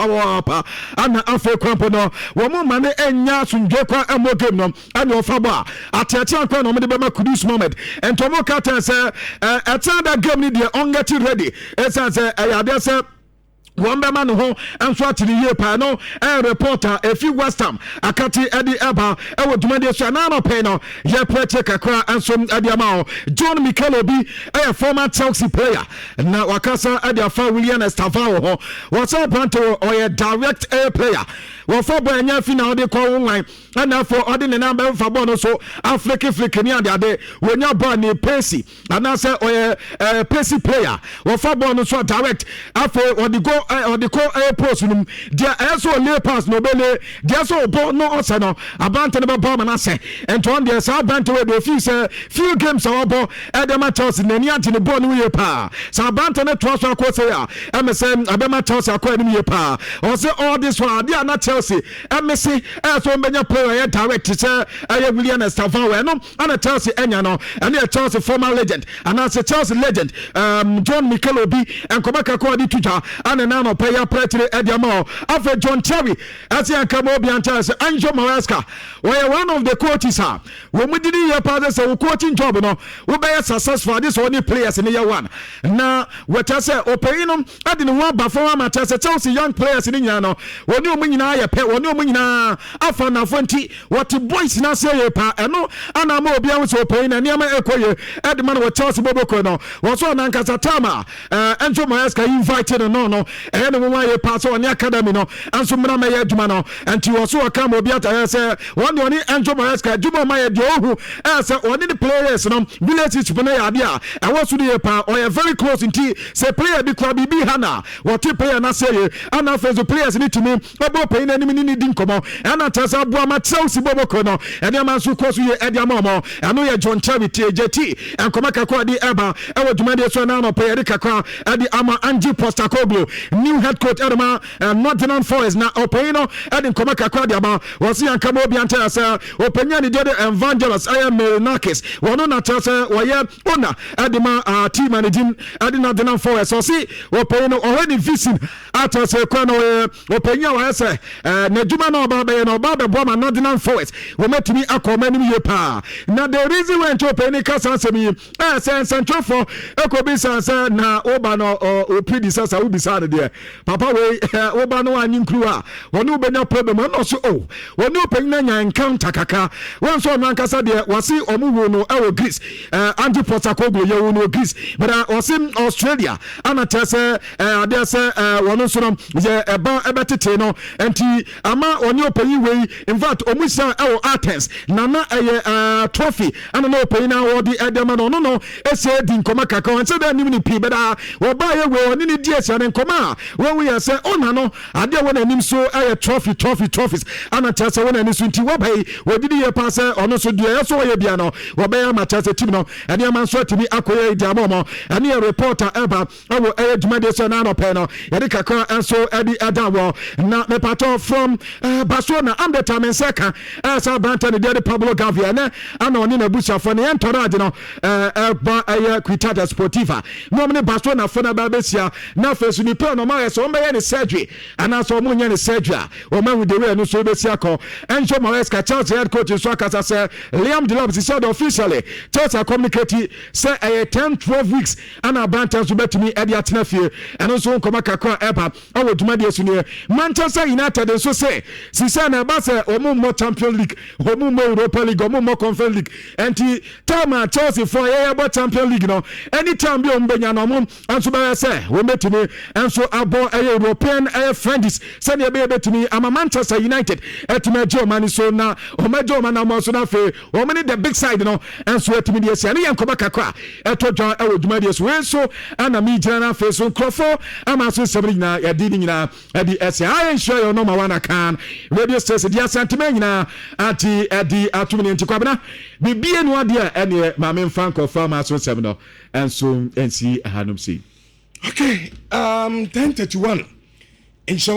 Papaapa ana afei kwan no wɔn ma ne nya asomdwe kwan ɛmmɔ game no. Ɛne ɔfa bɔ a, ateatea kwan na wɔde bɛma Kudus Mohammed. Nti wɔn ka kyerɛ sɛ ɛkyɛn da game no deɛ, ɔnget ready, ɛsiane sɛ ɛyɛ adeɛ sɛ wɔn bɛma ne ho nso ate ne yie paa. No ɛyɛ report a efi West Ham akate ɛde ɛba ɛwɔ dwumadie so. Ɛnan nɔpɛ no yɛpɛ kakra nso ɛde ama o. John Mikel Obi ɛyɛ former Chelsea player na wakasa ɛde afa Willian Estevao ho. Wɔsɛ aberante wɔ ɔyɛ direct air player, wɔfa bɔ ɛnyɛ fi na ɔde kɔ wo nwan, ɛna afɔ ɔde ne nan bɛfa bɔɔl no so aflikifliki ne adeade. Wɔnya bɔɔl ne pace anaasɛ ɔyɛ pace player, wɔfa bɔɔl no so direct, afei ɔde go ɔde kɔ post no mu. Deɛ ɛyɛ sɛ ɔlay pass na ɔbɛlay, deɛ sɛ ɔbɔ no ɔsɛ no aberante no bɛbɔ ama no asɛ. Nti ɔn deɛ saa aberante wɔ deɛ ofi sɛ few games a wɔbɔ ɛde ma Chelsea, n'ani agye ne bɔɔl no yie paa. Sɛ aberante no toa so akɔ sɛ a, ɛmɛ sɛ ɛbɛma Chelsea akɔ anim yie paa. Ɔsɛ all this one adeɛ a na Chelsea ɛmɛ ɛyɛ sɛ ɔmbɛnya player ɛyɛ direct sɛ ɛyɛ Willian Estevao, ɛno ana Chelsea ɛnya no. Ɛne yɛ Chelsea former legend anaasɛ Chelsea legend John Mikel Obi nkɔmɔ kakra ɔde to dwa ana na anɔpɛ yɛ aprɛkyerɛ ɛde ama ɔ. Afei John Terry ɛsɛ yɛn kama obi ankyɛn sɛ Enzo Maresca wɔyɛ one of the coaches a wɔn mu didi yɛ paa sɛ wo coaching job no wobɛyɛ successful ade sɛ ɔne players ne yɛ one. Na wɔkyɛ sɛ ɔpanyin no ɛde ne ho aba fam ama kyerɛ sɛ Chelsea young players ne nyinaa no, wɔne wɔn nyinaa yɛ pɛ, wɔne wɔn nyinaa afa nafo, nti wɔte boys n'ase yɛ paa. Ɛno ana ama obi ahu sɛ ɔpanyin na nneɛma ɛkɔ yie ɛde ma no wɔ Chelsea bɔbɔkɔ no. Wɔn so ɔnankasa time a Enzo Maresca invite no, ɛyɛ ne nwanwa yɛ paa sɛ ɔne academy no nso mmra mɛyɛ adwuma no. Nti wɔ so wɔka ma obi atayɛ sɛ wɔn deɛ ɔne Enzo Maresca adwuma ɔma yɛ deɛ ɔhu ɛyɛ sɛ ɔne ne players no relationship no yɛ adeɛ a ɛwɔ so no yɛ paa, ɔyɛ very close. Nti sɛ player bi kora biribi ha na wɔte player no ase yɛ, ana afei nso players no tumi ɛbɔ panyin anim ne ne di nkɔmmɔ, ɛna kyerɛ sɛ aboa ma Chelsea bɔbɔkɔ no ɛnneɛma nso kɔ so yɛ ɛde ama ɔmɔ. Ɛno yɛ John Terry tie gyeti nkɔmmɔ kakra de ɛba ɛwɔ dwumadie so. Ɛna anɔpɛ yɛde kakra ɛde ama Ange Postecoglou, new head coach ɛde ma Nottingham Forest, na ɔpanyin no ɛde nkɔmmɔ kakra de ama. Wɔsi yɛn kama obi ankyɛn sɛ ɔpanyin a ne deɛ de Evangelos ɛyɛ Marinakis, wɔn na kyerɛ sɛ wɔyɛ owner ɛde ma team a ne din ɛde Nottingham Forest. Ɔsi ɔpanyin no ɔhɛ ne vision akyerɛ sɛ kwan na ɔyɛ ɔpanyin a wɔayɛ sɛ n'adwuma na ɔba bɛyɛ na ɔba bɛboa ma Nottingham Forest wɔmɛtumi akɔ ɔmo anim yie paa. Na the reason why nkyɛn ɔpanyin kasa asɛm yi sɛ nsɛntwerɛfoɔ ɛkɔ bi san sɛ na ɔba no ɔpiri sɛ sɛ wobisa no deɛ papa wei woba no anyi nkuru a wɔne wobɛnya problem. Ɛna ɔso o wɔne ɔpanyin anya encounter kakra. Wɔn nso ɔno ankasa deɛ wɔse ɔmo wo no ɛwɔ Greece, Ange Postecoglou yɛ wo no wɔ Greece, but ɔse Australia ana kyerɛ sɛ adeɛ sɛ wɔn nso no yɛ ɛba ɛbɛtete no. Nti ama ɔne ɔpanyin wei, in fact ɔmo hyia ɛwɔ Athens na ɛyɛ trophy ɛna na ɔpanyin na wɔde ɛde ama no. Ɔno no esi di nkɔmɔ kakra, wɔn sɛ dɛ anim ne pii bɛda wɔbaa yɛ wei ɔne ne di ahyia ne nkɔmɔ a wɔn yɛ sɛ ɔna no adeɛ wɔ n'anim so ɛyɛ trophy, trophy, trophies ana kyerɛ sɛ wɔ n'ani so. Nti wɔba yi wɔdidi yɛ paa sɛ ɔno nso deɛ ɛyɛ so ɔyɛ bia no wɔbɛyɛ ama kyerɛ sɛ team no ɛnneɛma nso atumi akɔyɛ di ama ɔmɔ. Ɛne yɛ reporter ɛba ɛwɔ ɛyɛ dwumadie so. Ɛna anɔpɛ no yɛde kakra nso ɛde ɛda wɔ na mepatɔ from Barcelona amdeta me nsa ka ɛyɛ sɛ aberantɛ ne deɛ de Pablo Gavi ɛnɛ ana ɔne n'abusuafoɔ ne yɛntɔrɔ ade no ɛba ɛyɛ Ciutat Esportiva na ɔmo ne Barcelona fo no ɛbɛ abɛsia. Na afei so nipa na ɔmo ayɛ sɛ ɔmo bɛyɛ ne surgery anaasɛ ɔmo nyɛ ne surgery a ɔmo ahu de wei no so bɛsi akɔ. Enzo Maresca, Chelsea head coach, nso akasa sɛ Liam Delap sisi ɔde officially Chelsea communicate sɛ ɛyɛ 10, 12 weeks ana aberantɛ nso bɛtumi ɛde atena fie. Ɛno nso nkɔmɔ kakra ɛba ɛwɔ dwumadie so nie. Manchester United nso sɛ sisi na ɛba sɛ ɔmo mmɔ Champions League, ɔmo mmɔ Europa League, ɔmo mmɔ Conference League, nti time a Chelsea fo a yɛyɛ bɔ Champions League no, anytime bi a ɔmo bɛnya no, ɔmo nso bɛyɛ sɛ wɔn bɛtumi nso abɔ ɛyɛ European ɛyɛ friendlies sɛdeɛ ɛbɛyɛ bɛtumi ama Manchester United ɛtumi agye ɔma ni so na ɔmo agye ɔma na ɔmo nso na afei wɔn ne the big side no nso ɛtumi deɛ esi. Ɛne yɛ nkɔmɔ kakra ɛtɔ dwa ɛwɔ dwumadie so. Wei nso ɛna mi gyina na afei so nkurɔfoɔ ama so nsɛm no nyinaa yɛde ne nyinaa ɛde ɛsɛ ayɛ nhyira yɛ number one Akan radio station di Asantema nyinaa ati ɛde atum ne. Nti Kwabena bibie no adeɛ ɛneɛ maame nfa nkɔfoɔ ama so nsɛm no ɛnso nsi hanom sei. Okay, 10:31 nhyɛ.